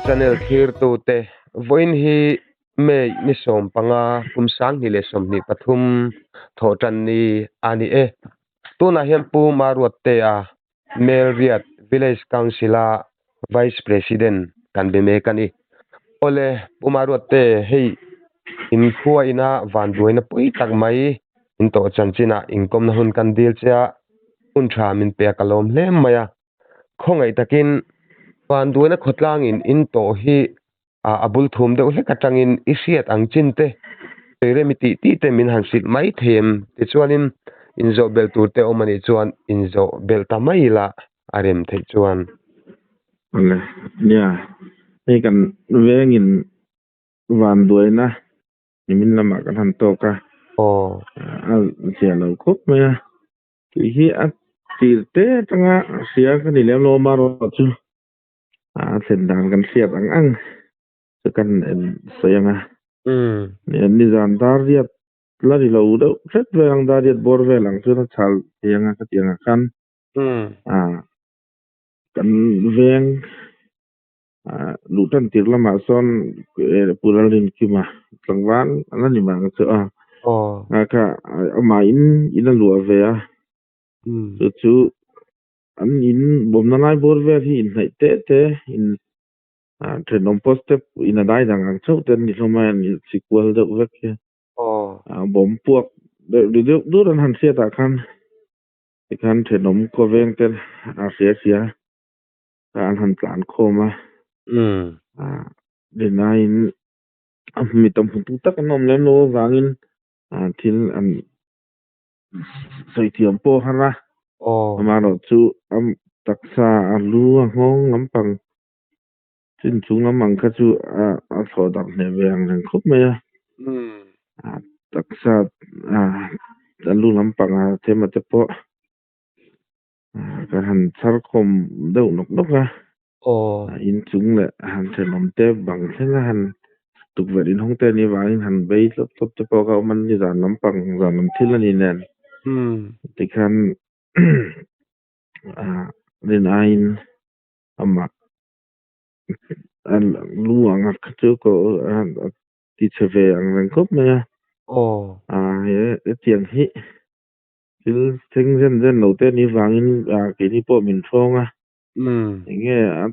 channel thlirtute vawiin hi May ni 15 kum 2023 thawhtan ni a ni e. Tunah hian Pu Maruattea Melriat Village Council-a Vice President kan be mek a ni. Awle Pu Maruatte hei inkhua ina vanduaina pui tak mai in tawh chanchinah inkawmna hun kan dil che a, hun tha min pe a ka lawm hle mai a. Khawngaih takin vanduaina khawtlangin in tawh hi a bul thum deuh hlek atangin i hriat ang chin te, sawi rem i tih tih te min han hrilh mai thei em? Tichuanin inzawh belh tur te awm a nih chuan inzawh belh ta mai ila a rem theih chuan. Awle, nia, hei kan vengin vanduaina nimin lamah kan han tawk a, a zia lo khawp mai a. Tih hi a tir te atanga hria ka ni lem lo a, amaherawhchu chu a thlen dan kan hriat ang ang chu kan en sawi ang a. Nizan dar riat la ri lo deuh hret vel ang, dar riat bawr vel ang chuan a chhal thei ang a ka tih angah khan kan veng luh tan tir lamah sawn Pu Lalrinkima tlangval a la ni mah ang chu a, kha amah in in a luah ve a, chu chu an in bawmna lai bawr vel hi inhnaih teh te in thenawm pawh step in a dai dang ang chauh te an ni hlawm a, an inchhi kual deuh vek hi bawm puak deuh ri deuh dur an han hriat ah khan tikhan thenawm khawveng te a hria hria. An han tlan khawm a, rinaiin a mi tam hmu tu tak an awm lem lo avangin thil an sawi thiam pawh a har a, amaherawh chu a taksa a lu a nghawng lampang chin chung lam ang kha chu a thlawh darh hneh ve ang reng khawp mai a, taksa a lu lampang a thema te pawh. Kan han chhar khawm deuh nawk nawk a, inchung leh han thenawm te bang thleng a han tukverh inhawng te anih avangin han bei tlawp tlawp te pawh kha a awm a ni zan lampang zan lam thil a ni nen tikhan rin aiin amah a lu ang a kha chu a ti chhe ve ang reng khawp mai a, hetiang hi. Thil thleng zen zen lo te anih vangin keini pawh min hrawng a, enge a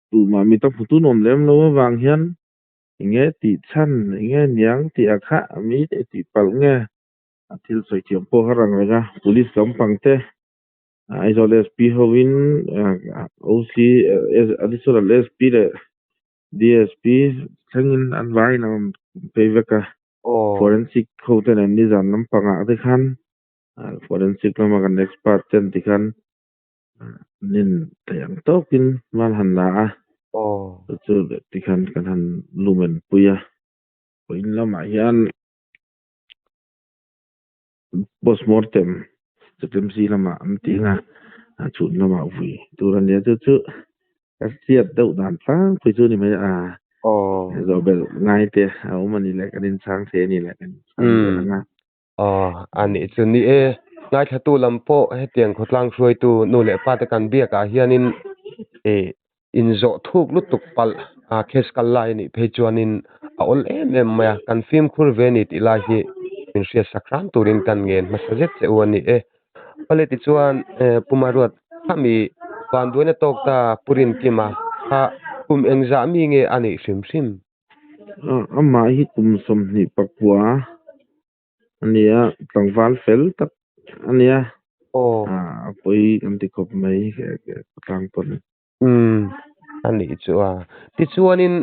tumah mi ta hmutu nuam lem lo avang hian enge tih chhan enge niang tih a kha mi tih palh nge a thil sawi thiam pawh kha rang reng a, police lampang te Aizawl SP hovin OC Additional SP leh DSP thlengin an vaiin an rawn phei vek a. Forensic ho te nen nizan lampangah te khan forensic lama kan expert ten ti khan an in theih ang tawkin hma an han la a, chu chu ti khan kan han lumen pui a. Vawiin lamah hian postmortem ZMC lamah an tih ang a, chhun lamah vui tur a nia chu chu ka hriat deuh dan tlangpui chu a ni mai a, zawh belh ngai te a awm a ni leh kan inchhang thei a ni leh kan inchhang zel ang a. Aw a nih chu ni e, ngaithlatu lam pawh hetiang khawtlang hruaitu nu leh pa te kan biakah hianin ih inzawh thuk lutuk palh a case kal lai anih phei chuanin a awl em em mai a, kan fimkhur ve a ni tih lai hi min hriat sak hram turin kan ngen hmasa zet che u a ni e. Awle tichuan Pu Maruat khami vanduaina tawk ta Pu Rinkima kha kum engzah mi nge a nih hrim hrim? Amah hi kum 24 a ni a, tlangval fel tak a ni a, a pawi kan ti khawp mai tlang pawn. Umm a nih chu a. Tichuanin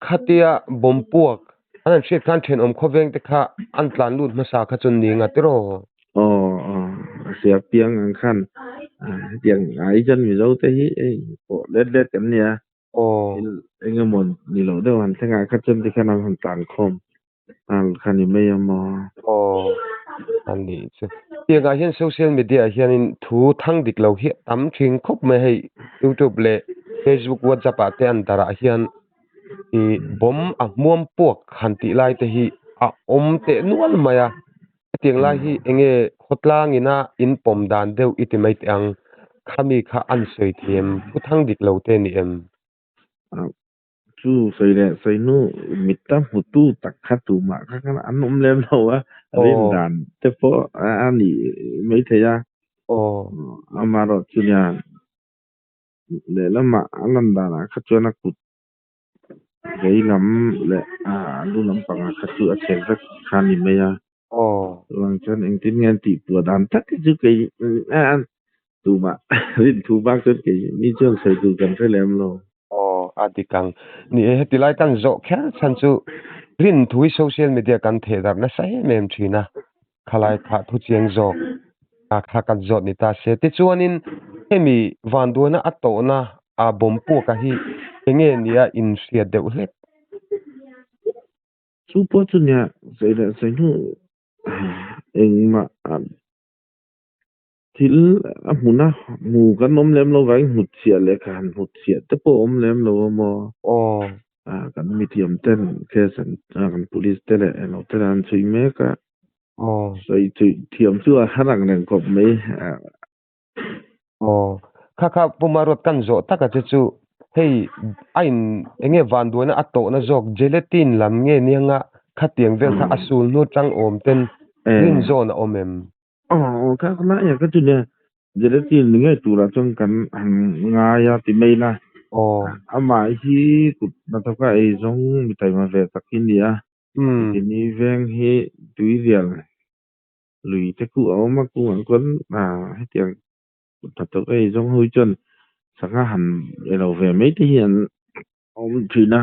khatia bawm puak an han hriat khan thenawm khawveng te kha an tlan lut hmasa kha chu ni nga tiraw? Aw aw a hria piang ang khan hetiang ai chuan Mizo te hi hei pawh let let kan nia. Thil eng emaw ni loh deuh han thleng ah kha chuan tikhan an han tlan khawm nghal kha ni mai ang maw? Aw a nih chu. Tiangah hian social media ah hianin thu thang dik lo hi a tam thin khawp mai hei youtube leh facebook whatsapp ah te an darh ah hian ih bawm a hmuam puak han tih lai te hi a awm teh nual mai a. Hetiang lai hi enge khawtlang ina in pawm dan deuh i ti mai teh ang, khami kha an sawi thei em? Thu thang dik lo te ni em? Chu sawi leh sawi hnu mitta hmutu tak kha tumah kha khan an awm lem lo a, rin dan te pawh a nih maithei a. Amaherawh chu nia lehlamah a lan danah kha chuan a kut vei lam leh a lu lampangah kha chu a chhek vek kha a ni mai a. Chuvang chuan engtin nge an tihpuah dan tak hi chu kei tumah rin thu bak chuan kei ni chuan sawi tur kan hre lem lo. Aw, a dik ang. Ni e, heti lai kan zawh kher chhan chu rin thu hi social media kan theh darh nasa em em thin a, khalai kha thu chiang zawk a kha kan zawt ni ta se. Tichuanin hemi vanduaina a tawhna a bawm puaka hi enge nia inhriat deuh hlek? Chu pawh chu nia sawi leh sawi hnu engmah thil a hmuna hmu kan awm lem lo vangin hnutchhiah leh kha han hnutchhiah te pawh a awm lem lo a maw? Kan mithiam ten case an kan police te leh eng lo te an chhui mek a, sawi chhui thiam chu a har ang reng khawp mai. Aw, kha kha Pu Maruat kan zawh tak a che chu hei a in enge vanduaina a tawhna zawk gelatin lam nge nianga khatiang vel kha a sul hnu tang awm ten rin zawn a awm em? Aw, kha kha lai ah kha chu nia gelatin ni ngei turah chuan kan han ngai a ti mai la. Aw. Amah hi kut hnathawka ei zawng mi taima ve tak hi a ni a, keini veng hi tuirial Lui te khu a awm a, kungah chuan hetiang hnathawk ei zawng ho hi chuan sangha han elo ve mai te hi an awm thin a.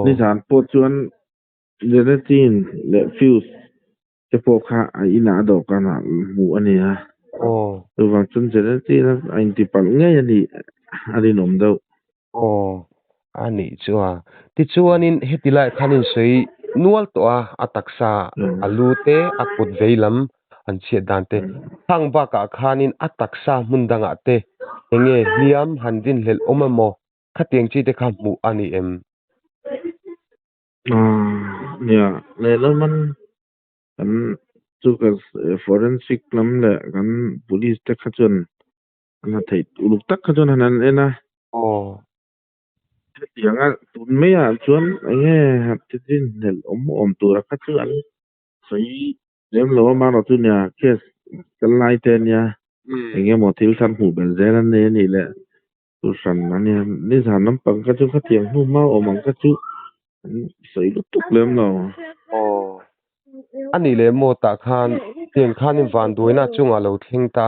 Nizan pawh chuan Gelatin leh fuse te pawh kha a inah a dawhkanah hmuh a ni a. Chuvang chuan Gelatin a intipalh ngei a nih a rinawm deuh. Aw, a nih chu a. Tichuanin heti laiah khan insawi nual tawh a, a taksa a lu te, a kut vei lam an chhiat dan te. Khang bakah khanin a taksa hmun dangah te enge hliam han rinhlelh awm emaw khatiang chi te kha hmuh a ni em? Nia, lehlam an chu kan forensic lam leh kan police te kha chuan An ha theih uluk tak kha chuan han an en a. Aw. Hetianga tun maiah chuan eng nge ti chin hnelh awm awm tura kha chu an sawi lem lo a, amaherawh chu nia case kal lai te ania eng emaw thil thar hmuh belh zel an nei a nih leh chu hran a nia. Nizan lampang kha chu khatiang hnu hma awm ang kha chu an sawi lutuk lem lo. Aw. A nih leh maw tah khan tiang khanin vanduaina chungah lo thleng ta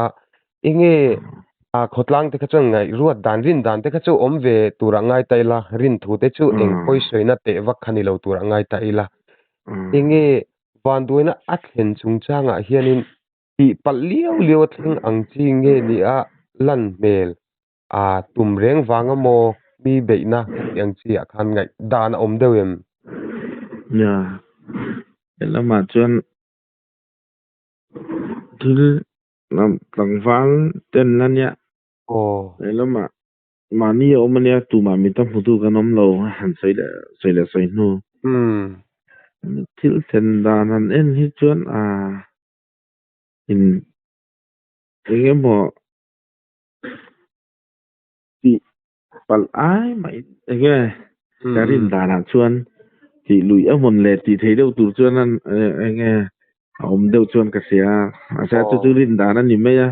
enge a khawtlang te kha chuan ngaihruat dan rin dan te kha chu awm ve tur ah ngai ta ila rin thu te chu eng pawi sawina teh vak kha ni lo tur ah ngai ta ila enge vanduaina a thlen chungchangah hianin tih palh liau liau a thleng ang chi nge ni a lan hmel a tum reng vang a maw mi beihna tih ang chi ah khan ngaih dan a awm deuh em? Nia, helamah chuan thil tlangval ten la nia. Aw. Helamah mahni a awm ania tumah mit a hmutu kan awm lo a han sawi leh sawi leh sawi hnu. Thil thlen dan han en hi chuan a in eng emaw Tih palh ai mai enge ka rin danah chuan tih luih a hmun leh tih theih deuh tur chuan enge a awm deuh chuan ka hria a, mahse chu chu rin dan a ni mai a,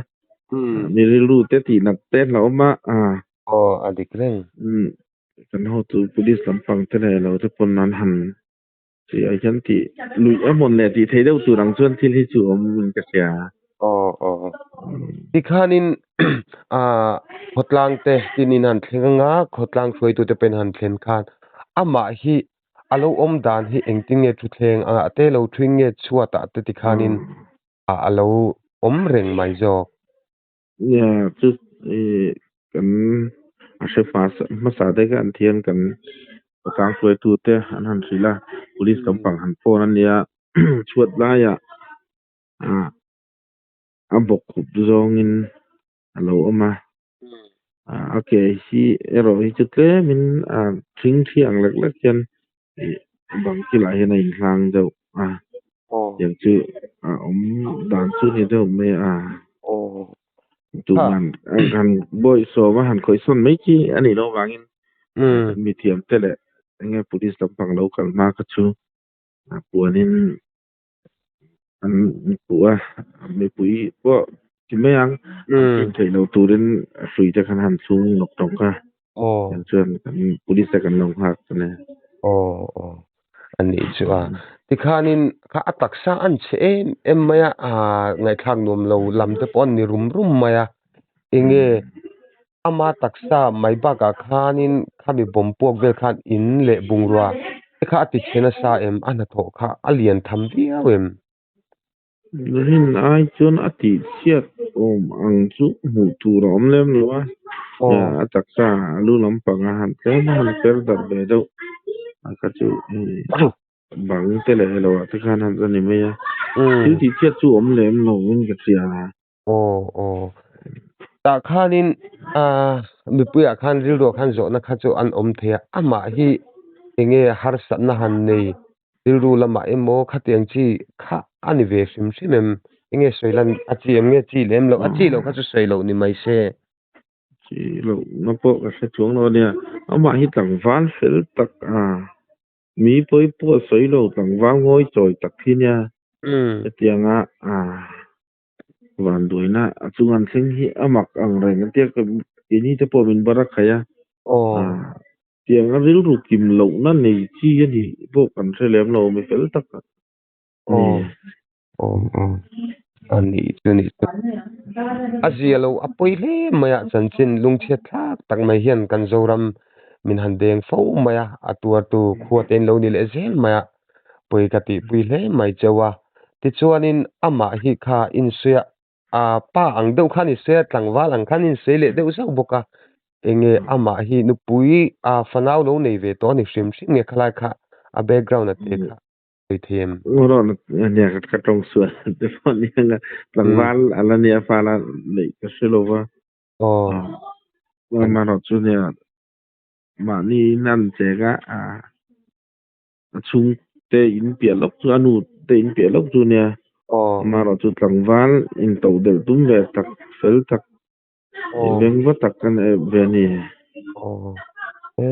mi rilru te tih nat te hlauhawm a. Aw a dik reng. Kan hotu police lampang te leh lo te pawn an han tih ah hian tih luih a hmun leh tih theih deuh tur ang chuan thil hi chu awm in ka hria. Aw aw. Tikhanin ah khawtlang te tinin han thleng anga khawtlang hruaitu te pawhin han thlen khan amah hi a lo awm dan hi engtin nge thuthleng angah te lo thuin nge chhuatah te tikhanin a lo awm reng mai zawk. Nia chu ih kan a hre hmasa te kha an thian kan khawtlang hruaitu te an han hrilh a police lampang han phone a nia chhuat laiah ah a bawk khup zawngin a lo awm a a ke hi erawh hi chu tlemin a thing thi ang lek lek hian ih bang kilah hian a inhlang deuh a tiang chu a awm dan chu a ni deuh mai a tuman han bawihsawm a han khawihsawn mai chi a nih loh avangin mithiam te leh. enge police lampang lo kal hma kha chu puanin an khuh a mipui pawh ti mai ang an chim theih loh turin hrui te khan han chhung nawk nawk a chuan kan police te kan lo nghak a ni. Aw aw a nih chu a tikhanin kha a taksa an chhe em em mai a ah ngaihthlak nuam lo lam te pawh an ni rum rum mai a enge ama taksa mai bakah khanin khami bawm puak vel khan in leh bungrua te kha a ti chhe nasa em a hnathawh kha a lian tham viau em. Rin ai chuan a tih chhiat awm ang chu hmuh tur a awm lem lo a, a taksa a lu lampang a han tlem a han per darh ve deuh a kha chu bang te leh elo ah te khan han a ni mai a, thil tih chhiat chu awm lem lo in ka hria. Aw aw tah khanin mipuiah khan rilruah khan zawhna kha chu an awm thei a, amah hi enge harsatna han nei rilru lamah emaw khatiang chi kha a ni ve hrim hrim em? Enge sawi lan a chi em nge chi lem loh a chi loh kha chu sawi loh ni mai se. Chi loh na pawh ka hre chuang lo a nia, amah hi tlangval fel tak a, mi pawi pawh sawi lo tlangval ngawi chawi tak hi nia, hetianga a Vanduaina a chung an thleng hi a mak ang reng a tia keini te pawh min bar a khaih a. Tiang a rilru kim lohna nei chi a nih pawh kan hre lem lo mi fel tak a ni. Aw aw a nih chu nih chu. A zia lo a pawi hle mai a chanchin lungchhiat thlak tak mai hian kan Zoram min han deng fo mai a, a tuartu khua te in lo ni leh zel mai a. Pui ka tihpui hle mai cheu a. Tichuanin amah hi kha insuih a, a pa ang deuh khan insuih a, tlangval ang khan insuih leh deuh zauh bawk a. Enge amah hi nupui a fanau lo nei ve tawh a ni hrim hrim nge khalai kha a background a te kha sawi thei em? Rawh nia ka tawng sual te pawh ni ang a, tlangval a la nia fa la neih ka hre lo va. Aw. Amaherawhchu nia mahni in an cheng a, A chhungte in piah lawk chu a nu te in piah lawk chu a nia amaherawh chu tlangval in to delh tum ve tak fel tak beng va tak a ni ve a ni. Aw e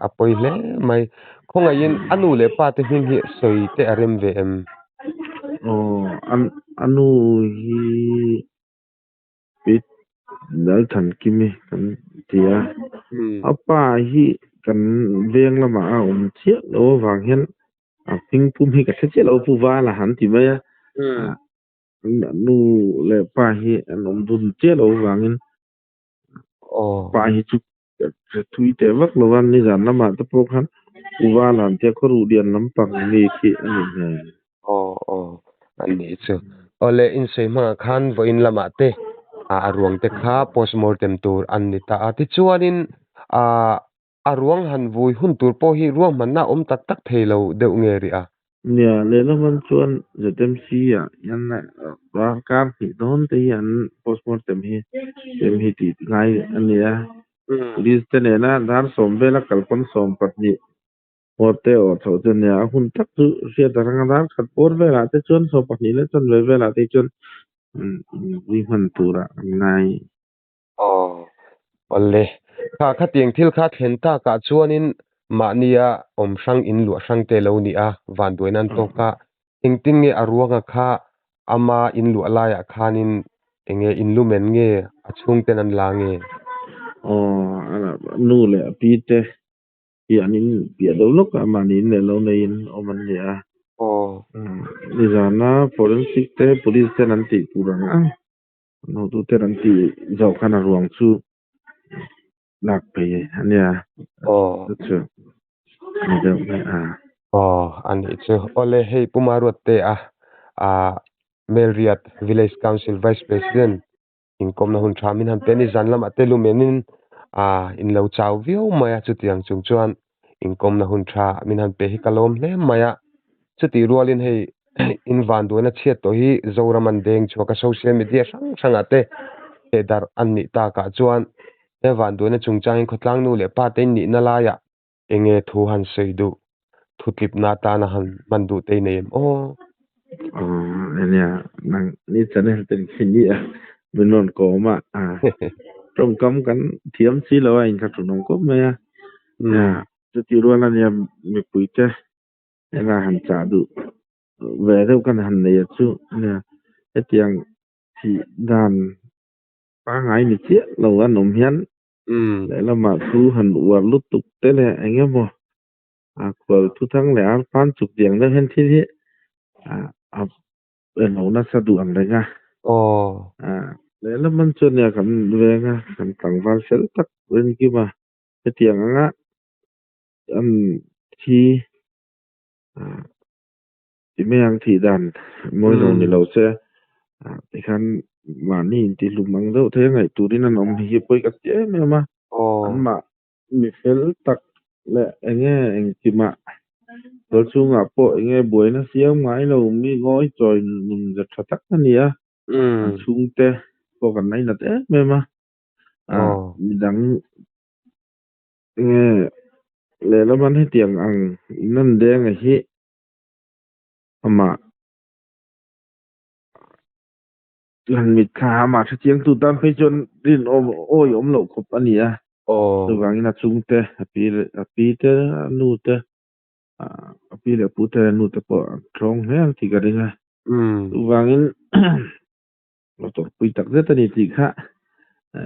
a pawi hle mai khawngaihin a nu leh pa te hming hi sawi te a rem ve em? Aw a nu hi Lalthankimi kan ti a, a pa hi kan veng lamah a awm chiah lo avang hian a hming pum hi ka hre chiah lo Pu Vala han ti mai a, nu leh pa hi an awm dun chiah lo avangin pa hi chu ka thui teh vak lo a, nizan lamah te pawh khan Pu Vala an tia khaw ruh lian lampang mi khi a ni hmel. Aw aw a nih chu. Awle insawi hmangah khan vawiin lamah te a ruang te kha postmortem tur an ni ta a. Tichuanin ah a ruang han vui hun tur pawh hi ruahmanna a awm tak tak thei lo deuh nge rih a. Nia, lehlam an chuan ZMC ah hian kar hnih dawn te hi an postmortem hi sem hi tih ngai a ni a. Police te nena dar sawm vela kalpawn 12 Pawrte aw chhoh chu nia, a hun tak chu hriat a rang a, dar khat pawr velah te chuan 12 leh chanve velah te chuan vui hman turah an ngai. Aw, awle. Kha khatiang thil kha thlen takah chuanin mahnia awm hrang in luah hrang te lo ni a, vanduaina an tawk a, engtin nge a ruanga kha ama in luah laiah khanin enge in lumen nge a chhungten an la nge? Aw, nu leh a pi te Piah an in piah deuh lawk a mahni in leh lo neiin awm an ni a. Nizana forensic te police ten an tih tur ang ang an hotu ten an tih zawh khan a ruang chu lak phei a nia. Chu ni deuh mai a. Aw a nih chu. Awle hei Pu Maruatte a Melriat Village Council Vice President Inkawmna hun tha min han pe a ni. Zan lamah te lumenin ah in lo chau viau mai a, chutiang chung chuan inkawmna hun tha min han pe hi ka lawm hle mai a. Chutih rualin hei in vanduaina chhiat tawh hi Zoram an deng chhuak a, social media hrang hrangah te thehdarh an nih takah chuan he vanduaina chungchangin khawtlang nu leh pa te in nihna laiah Enge thu han sawi duh, thu tlipna atana han hman duh te i nei em aw? Aw ania, nang ni channel te khi ni a, min rawn kawm a, tawngkam kan thiam si lo a, inkha thunawm khawp mai a. Chutih rual ania mipuite ena han chah duh ve deuh kan han nei a chu nia hetiang thih dan pangngai ni chiah lo an awm hian lehlamah thu han uar lutuk te leh eng emaw a khual thuthang leh arpan chuk tih ang deuh hian thil hi a eng lo nasa duh ang reng a. Lehlam an chuan nia kan veng a kan tlangval fel tak Rinkima hetiang anga an thi ti mai ang thih dan mawi lo ni lo se tikhan mahni intihlum ang deuh thei a ngaih turin an awm hi pawi ka ti em em a anmah mi fel tak leh eng nge engkimah tual chhungah pawh eng nge buaina siam ngai lo mi ngawi chawi nun ze tha tak a ni a an chhungte pawh kan lainat em em a midang Nge lehlam an hetiang ang in an deng a hi amah han mit thla amah hrechiang tu tan phei chuan rinawm awi awm loh khawp a ni a chuvangin a chhungte a pi a pi te a nu te a pi leh pu te a nu te pawh an tlawng hle ang tih ka ring a chuvangin motor pui tak zet a ni tih kha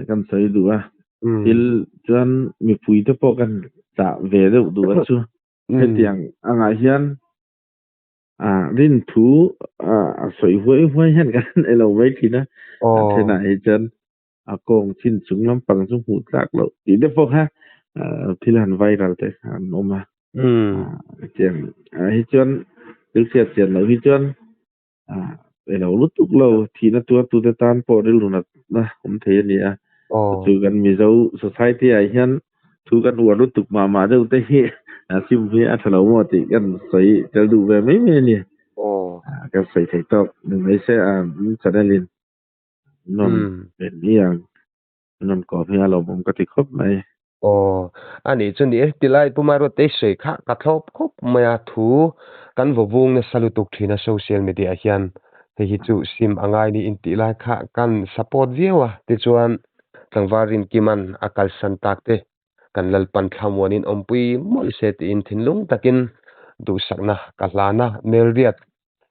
kan sawi duh a thil chuan mipui te pawh kan chah ve deuh duh a chu hetiang angah hian rin thu a sawi huai huai hian kan elo mai thin a a thenah hi chuan a kawng chin chung lampang chu hmuh tlak loh tih te pawh kha thil han viral te kha an awm a hetiang ah hi chuan thil hriat chian loh hi chuan elo lutuk lo thihna tuartute tan pawh rilru natna awm thei a ni a chu kan Mizo society ah hian thu kan uar lutuk mah mah deuh te hi a sim hi a tha lo maw tih kan sawi tel duh ve mai mai a ni kan sawi thei tawk ni mai se a channel in nuam em ni ang nuam kawm hi a lawmawm ka ti khawp mai. Aw, a nih chu ni e, tilai Pu Maruatei sawi kha ka thlawp khawp mai a, thu kan vaw vung nasa lutuk thin a social media ah hian hei hi chu sim a ngai niin tih lai kha kan support viau a, tichuan tlangval Rinkima'n a kalsan tak te kan Lalpan thlamuanin awmpui mawlh se tiin thinlung takin duhsakna ka hlan a, Melriat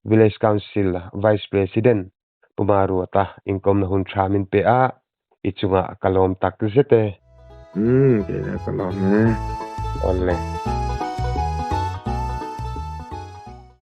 Village Council Vice President Pu Maruata inkawmna hun tha min pe a, i chungah ka lawm tak zet e. Umm, kei ka lawm e. Awle.